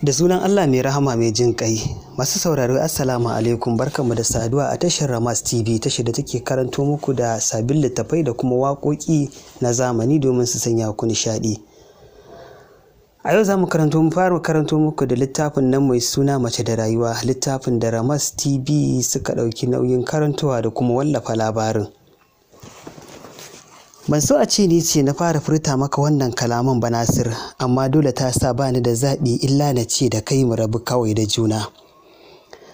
Da sunan Allah mai rahama mai jin ƙai, masu sauraro, Assalamu alaikum. Barkanmu da saduwa a tashar Ramas TV, tashar da take karanto muku da sabbin littattafai da kuma waƙoƙi na zamani domin su sanya ku nishaɗi. A yau za mu karanto mu fara karanto muku da littafin nan mai suna Mace da Rayuwa, littafin da Ramas TV suka ɗauki nauyin karantowa da kuma wallafa labarin. Ban so a ce ni ce na fara furta maka wannan kalaman ba, Nasir, amma dole ta sa bani da zaɓi illa na ce da kai mu rabu kawai da juna.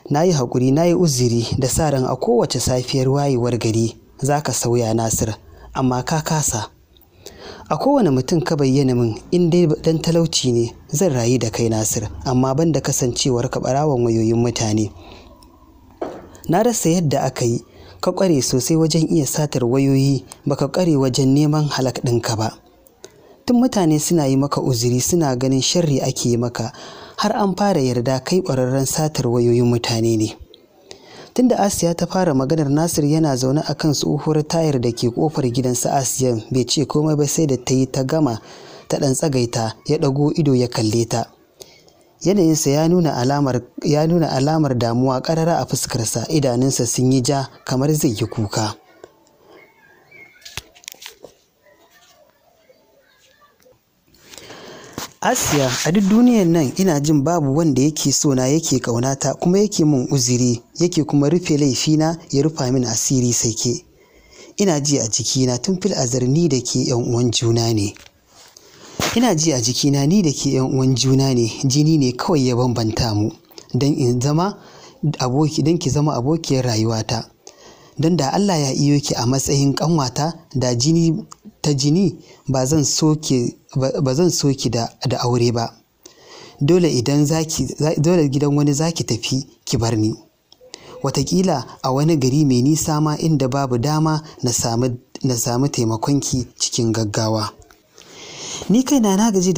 Na yi haƙuri, na yi uzuri da sa ran a kowace safiyar wayewar gari za ka sauya, Nasir, amma ka kasa. A kowane mutum ka bayyana min, in dai dan talauci ne, zan rayu da kai, Nasir, amma ban da kasancewar ka ɓarawon wayoyin mutane. Na rasa yadda aka yi ka ƙware sosai wajen iya satar wayoyi, baka ƙware wajen neman halak ɗinka ba. Tun mutane suna yi maka uzuri, suna ganin sharri ake yi maka, har an fara yarda kai ƙwararren satar wayoyin mutane ne. Tunda Asiya ta fara maganar, Nasir yana zaune a kan tsohuwar tayar da ke kofar gidansa. Asiya bai ce komai ba sai da ta yi ta gama, ta ɗan tsagaita, ya ɗago ido ya kalle ta. Yanayinsa ya nuna alamar damuwa ƙarara a fuskarsa, idanunsa sun yi ja kamar zai yi kuka. Asiya, a duk duniyan nan ina jin babu wanda yake so na, yake ƙaunata, kuma yake min uzuri, yake kuma rufe laifina, ya rufa min asiri, sai ke. Ina ji a jikina tun fil azal ni da ke yan uwan juna ne. Ina ji a jikina ni da ke yan uwan juna ne, jini ne kawai ya bambanta mu. Don in zama aboki, don ki zama abokiyar rayuwata. Don da Allah ya iyo ki a matsayin ƙanwata da jini ta jini, ba zan so ki da aure ba. Dole idan zaki dole gidan wani zaki tafi ki bar ni. Wataƙila a wani gari mai nisa ma, inda babu dama na sami taimakonki cikin gaggawa. Ni kaina na gaji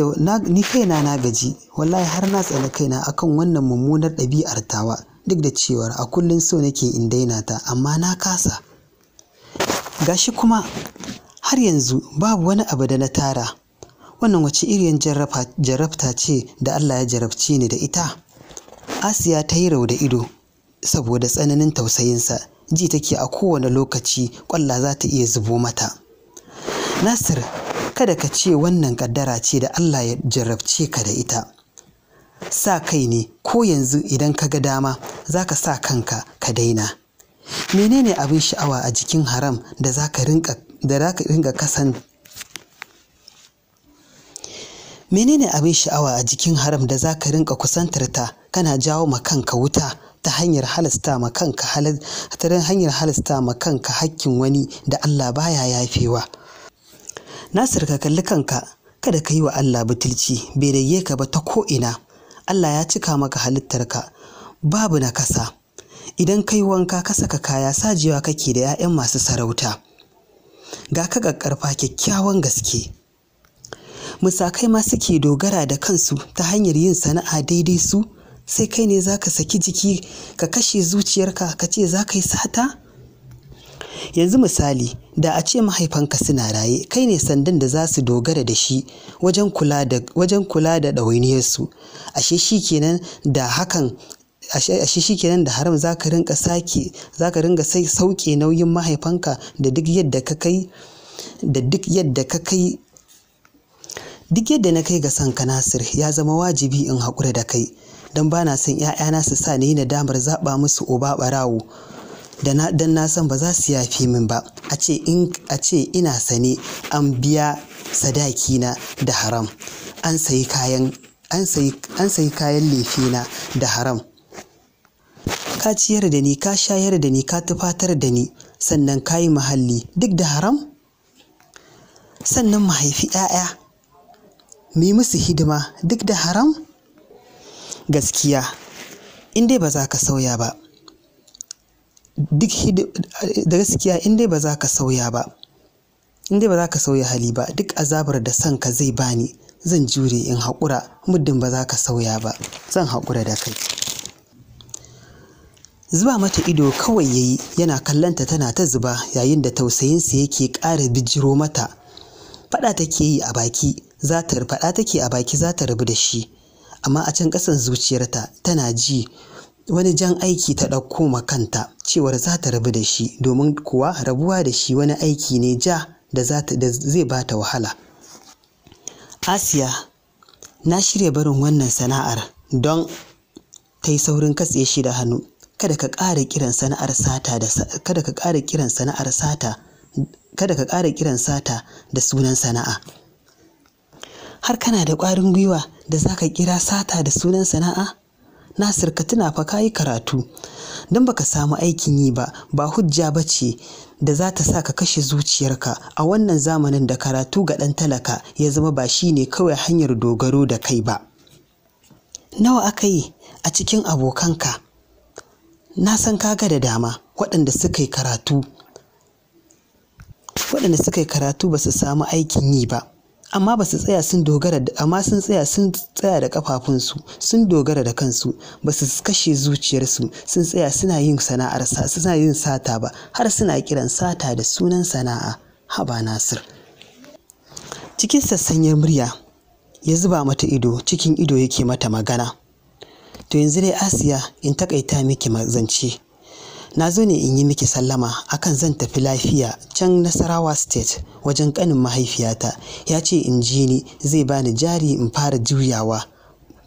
wallahi, har na tsani kaina akan wannan mummunar ɗabi'ar tawa, duk da cewar a kullum so nake in daina ta, amma na kasa. Gashi kuma har yanzu babu wani abu da na tara. Wannan wace irin jarabta ce da Allah ya jarabce ni da ita? Asiya ta yi rau da ido saboda tsananin tausayinsa, ji take a kowane lokaci ƙwalla za ta iya zubo mata. Nasir, kada ka ce wannan ƙaddara ce da Allah ya jarabce ka da ita. Sa kai ne, ko yanzu idan ka ga dama za ka sa kanka ka daina. Menene abin sha'awa a jikin haram da za ka rinka kasan Menene abin sha'awa a jikin haram da za ka rinka kusantar ta, kana jawo ma kanka wuta ta hanyar halasta ma kanka hakkin wani da Allah baya yafewa? Nasir, ka kalli kanka, kada ka yi wa Allah butulci, bai rage ka ba ta ko'ina. Allah ya cika maka halittarka, babu nakasa. Idan kai wanka ka saka kaya, sajewa kake da 'ya'yan masu sarauta. Ga ka ƙaƙƙarfa, kyakkyawan gaske. Musakai ma suke dogara da kansu ta hanyar yin sana'a daidai su, sai kai ne za ka saki jiki ka kashe zuciyarka ka ce za ka yi sata? Yanzu misali, da a ce mahaifanka suna raye, kai ne sandan da za su dogara da shi wajen kula da ɗawainiyarsu. Ashe shikenan da haram za ka rinka sauke nauyin mahaifanka? Da duk yadda ka kai, duk yadda na kai ga son ka, Nasir, ya zama wajibi in haƙura da kai, don ba na son 'ya'yana su sa ni yi nadamar zaɓa musu uba ɓarawo, don na san ba za su yafe min ba a ce ina sane an biya sadakina da haram, an sayi kayan lefena da haram. Ka ciyar da ni, ka shayar da ni, ka tufatar da ni, sannan ka yi muhalli, duk da haram. Sannan mu haifi 'ya'ya, mu yi musu hidima, duk da haram. Gaskiya in dai ba za ka sauya ba, duk da gaskiya in dai ba za ka sauya ba, in dai ba za ka sauya hali ba, duk azabar da son ka zai bani zan jure in haƙura. Muddin ba za ka sauya ba, zan haƙura da kai. Zuba mata ido kawai yayi yana kallonta tana ta zuba, yayin da tausayinsa yake ƙara bijiro mata. Faɗa take yi a baki za ta faɗa take a baki za ta rabu da shi, Amma a can ƙasan zuciyarta tana ji wani jan aiki ta ɗauko ma kanta cewar za ta rabu da shi, domin kuwa rabuwa da shi wani aiki ne ja da zai ba ta wahala. Asiya, na shirya barin wannan sana'ar don ta yi saurin katse shi da hannu. Kada ka ƙara kiran sana'ar sata da kada ka ƙara kiran sana'ar sata kada ka ƙara kiran sata da sunan sana'a. Har kana da ƙwarin gwiwa da za ka kira sata da sunan sana'a? Nasir, ka tuna fa ka yi karatu. Don baka samu aikin yi ba, ba hujja ba ce da za ta sa ka kashe zuciyarka a wannan zamanin da karatu ga ɗan talaka ya zama ba shi ne kawai hanyar dogaro da kai ba. Nawa aka yi a cikin abokanka? Na san ka ga da dama waɗanda suka yi karatu ba su samu aikin yi ba, amma ba su tsaya sun dogara amma sun tsaya sun tsaya da kafafunsu, sun dogara da kansu, ba su kashe zuciyarsu, sun tsaya suna yin sana'ar suna yin sata ba, har suna kiran sata da sunan sana'a. Haba Nasir. Cikin sassanyar murya ya zuba mata ido, cikin ido yake mata magana. To yanzu dai Asiya, in takaita miki zance. Na zo ne in yi miki sallama akan zan tafi lafiya can Nasarawa State wajen ƙanin mahaifiyata. Ya ce in ji ni zai bani jari in fara juyawa.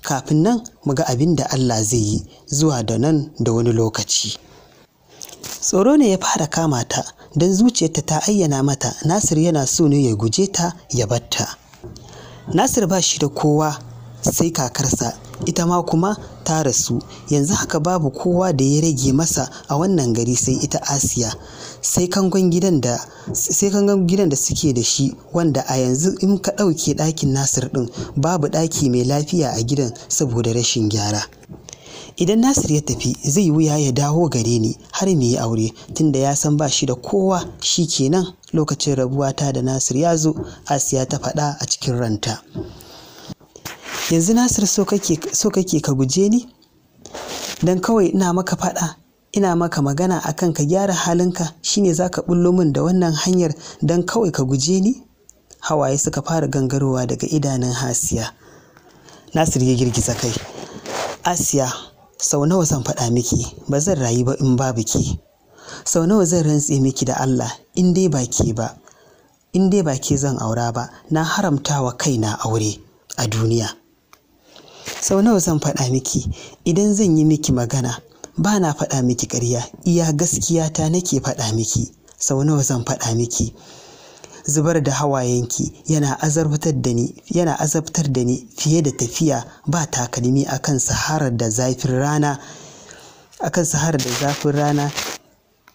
Kafin nan mu ga abin da Allah zai yi zuwa da nan da wani lokaci. Tsoro ne ya fara kama ta don zuciyarta ta ayyana mata Nasir yana so ne ya guje ta ya batta. Nasir ba shi da kowa sai kakarsa, ita ma kuma ta rasu. Yanzu haka babu kowa da ya rage masa a wannan gari sai ita Asiya, sai kangon gidan da suke da shi, wanda a yanzu in ka ɗauke ɗakin Nasir ɗin babu ɗaki mai lafiya a gidan saboda rashin gyara. Idan Nasir ya tafi zai wuya ya dawo gare ni har mu yi aure, tunda ya san ba shi da kowa. Shi kenan lokacin rabuwata da Nasir ya zo, Asiya ta faɗa a cikin ranta. Yanzu Nasir, so kake ka guje ni? Don kawai ina maka faɗa, ina maka magana akan ka gyara halinka, shine za ka bullo min da wannan hanyar don kawai ka guje ni? Hawaye suka fara gangarowa daga idanun Asiya. Nasir ya girgiza kai. Asiya, sau nawa zan faɗa miki ba zan rayu ba in babu ki. Sau nawa zan rantse miki da Allah in dai ba ke ba, in dai ba ke zan aura ba, na haramta wa kaina aure a duniya. Sau nawa zan faɗa miki idan zan yi miki magana ba na faɗa miki ƙarya, iya gaskiya ta nake faɗa miki. Sau nawa zan faɗa miki zubar da hawayenki yana azabtar da ni fiye da tafiya ba takalmi akan saharar da zafin rana akan saharar da zafin rana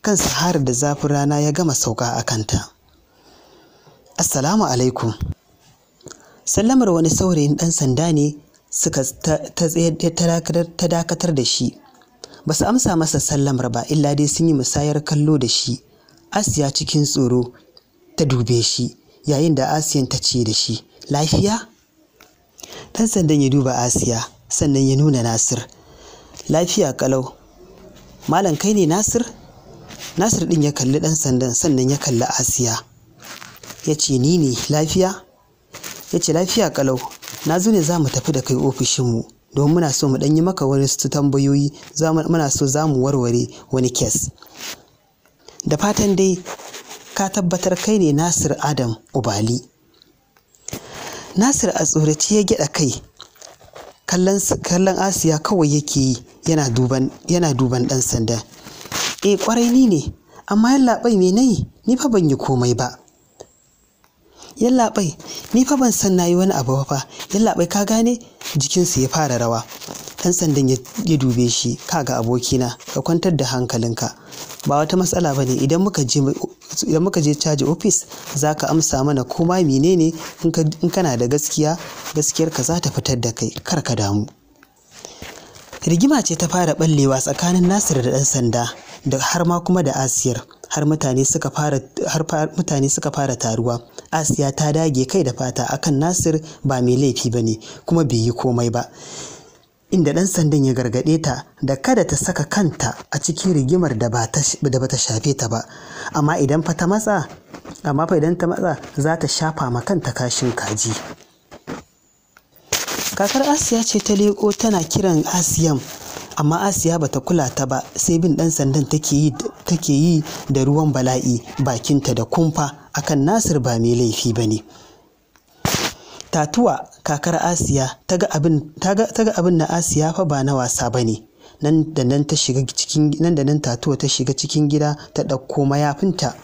kan saharar da zafin rana ya gama sauka a kanta. Assalamu alaikum. Sallamar wani saurayin ɗan sanda ne suka ta dakatar da shi. Ba su amsa masa sallamar ba, illa dai sun yi musayar kallo da shi. Asiya cikin tsoro ta dube shi, yayin da Asiyan ta ce da shi, lafiya? Ɗan sandan ya duba Asiya, sannan ya nuna Nasir. Lafiya ƙalau. Malam, kai ne Nasir? Nasir ɗin ya kalli ɗan sandan, sannan ya kalli Asiya. Ya ce, ni ne, lafiya? Ya ce, lafiya ƙalau. Na zo ne za mu tafi da kai ofishinmu domin muna so mu ɗan yi maka wani su tambayoyi, muna so za mu warware wani kes. Da fatan dai ka tabbatar kai ne Nasir Adam Ubali. Nasir a tsorace ya gyaɗa kai. Kallon Asiya kawai yake yi, yana duban ɗan sanda. Eh, ƙwarai ni ne, amma yallaɓai me nayi? Ni fa ban yi komai ba. Yallaɓai, ni fa ban san nayi wani abu ba fa. Yallaɓai, ka gane? Jikinsa ya fara rawa. Ɗan sandan ya dube shi. Kaga abokina, ka kwantar da hankalinka. Ba wata matsala ba ne. Idan muka je caji ofis za ka amsa mana koma menene. In kana da gaskiya, gaskiyarka za ta fitar da kai, kar ka damu. Rigima ce ta fara ɓallewa tsakanin Nasir da ɗan sanda, da har ma kuma da Asiyar. Har mutane suka fara taruwa. Asiya ta dage kai da fata akan Nasir ba mai laifi ba ne kuma bai yi komai ba. Inda ɗan sandan ya gargaɗe ta da kada ta saka kanta a cikin rigimar da ba ta shafe ta ba. Amma idan fa ta matsa, za ta shafa ma kanta kashin kaji. Kakar Asiya ce ta leƙo tana kiran Asiyan, amma Asiya bata kula ta ba, sai bin ɗan sandan take yi da ruwan bala'i, bakinta da kumfa akan Nasir ba mai laifi ba ne. Tatuwa kakar Asiya ta ga abin na Asiya fa ba na wasa ba ne. Nan da nan Tatuwa ta shiga cikin gida ta ɗauko mayafinta.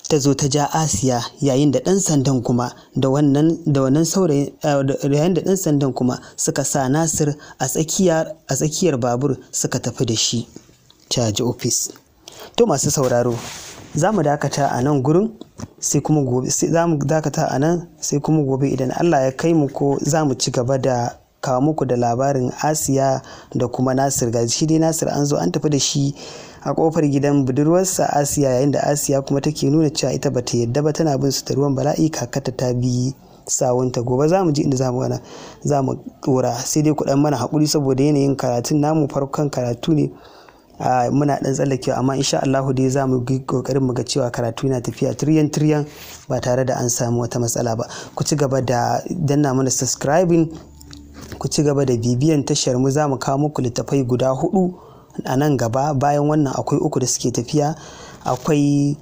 Ta zo ta ja Asiya, yayin da ɗan sandan kuma da wannan saurayin yayin da ɗan sandan kuma suka sa Nasir a tsakiyar babur suka tafi da shi caji ofis. To masu sauraro, za mu dakata a nan gurin, sai kuma gobe za mu dakata a nan, sai kuma gobe idan Allah ya kai mu ko za mu ci gaba da kawo muku da labarin Asiya da kuma Nasir. Ga shi dai Nasir an zo an tafi da shi a kofar gidan budurwarsa Asiya, yayin da Asiya kuma take nuna cewa ita bata yadda ba, tana bin su da ruwan bala'i, kakata ta bi sawunta. Gobe za mu ji inda za mu dora, sai dai ku dan mana hakuri saboda yanayin karatun namu, farkon karatu ne, muna dan tsallakewa, amma insha Allah dai za mu yi kokarin mu ga cewa karatu yana tafiya tiryan tiryan ba tare da an samu wata matsala ba. Ku ci gaba da danna mana subscribing, ku ci gaba da bibiyan tashar mu. Za mu kawo muku littafai guda 4 a nan gaba. Bayan wannan akwai 3 da suke tafiya. Akwai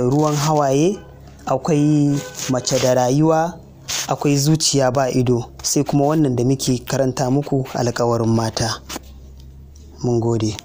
ruwan hawaye, akwai mace da rayuwa, akwai zuciya ba ido, sai kuma wannan da muke karanta muku, alƙawarin mata. Mun gode.